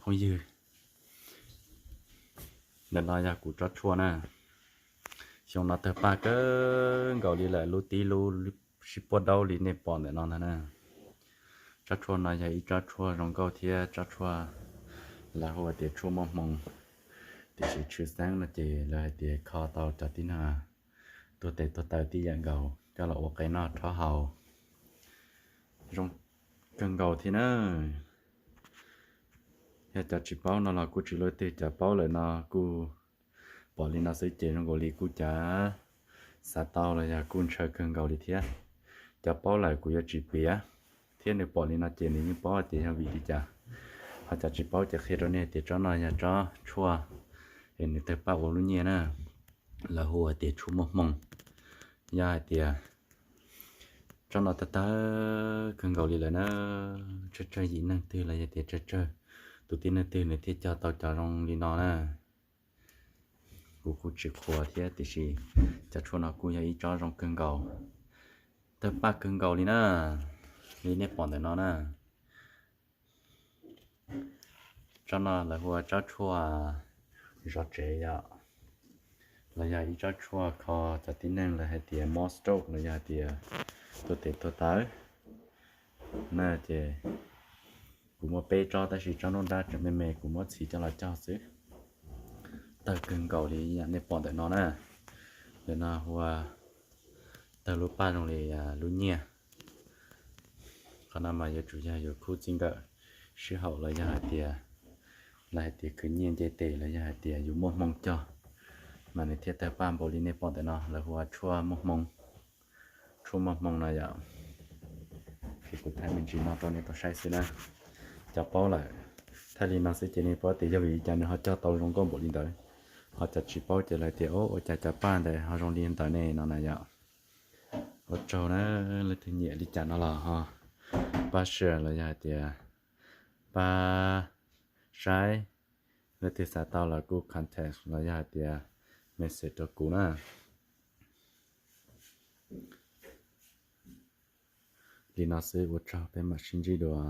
Phooj ywg, ntawm no yog kuv tsob tshuaj na. Xyoo no tawg paj kawg nkaus li lawm, lub tib lub sib puab daub li nej pom ntawm no ntag na. Tsob tshuaj no yog ib tsob tshuaj zoo nkauj thiab tsob tshuaj lawv hu tias tshuaj muaj hmoo, tiam sis tshwj xeeb no ces lawv hais tias kho tau cov tib neeg tuag tes tuag taw tib yam nkaus coj los ua qe noj rhaub haus. Zoo kawg nkaus thiab na. Yog cov tsis paub no los kuj tsis luaj twg, cov paub lawm no kuj pom li no xwb ces zoo nkaus li kuj cav xav tau los yog kuj ntshaw kawg nkaus li thiab. Cov paub lawm kuv yuav tsis piav, thiab nws pom li no ces nws yeej paub tias yog vim li cas. Ho cov tsis paub ces qhia rau nej tias tsob no yog tsob tshuaj es nws tawg paj ua lub nyiaj na. Lawv hu tias tshuaj muaj hmoo. Yog hais tias tsob no tawg tawg kawg nkaus li lawm na, tsawg tsawg yim neeg twg los yog tias tsawg tsawg tus tib neeg twg nws thiaj cog tau cov zoo li no na. Kuv kuj tsis qhuas thiab tiam sis cov tshuaj no kuj yog ib tsob zoo kawg nkaus, tawg paj kawg nkaus li na, li nej pom ntawm no na. Tsob no lawv hu ua tsob tshuaj zov tsev yom, los yog ib tsob tshuaj kho cov tib neeg lawv hais tias mob stroke los yog hais tias tuag tes tuag taw na. Ces kuv muaj peb tsob tab sis tsob nruab nrab tseem me me kuv muab txhiv coj los cog xwb. Tawg kawg nkaus li yam nej pom ntawm no na. Ntawm no hu ua tawg lub paj zoo li lub nyiaj. Qhov no mas yuav tsum yog yus khub txij nkawm sib haum los yog hais tias, los hais tias khwv nyiaj nce tes los yog hais tias yus muaj hmoo cog mas nws thiaj tawg paj npaum li nej pom ntawm no, lawv hu ua tshuaj muaj hmoo. Tshuaj muaj hmoo no yom. Ces kuv thaij me ntsis no rau nej tau saib xwb na. Cov paub lawm, thaij li no xwb ces nej paub tias yog vim li cas nws ho cog tau zoo nkauj npaum li ntawd. Ho cov tsis paub ces lawv tias ua cas cov paj ntawd ho zoo li ntawd ne no na yom. Ua tsaug na, leej twg nyiam li cas no los ho pab share los yog hais tias pab saib, leej twg xav tau los kuj contact los yog hais tias message rau kuv na. Li no xwb, ua tsaug, peb mam sib ntsib dua.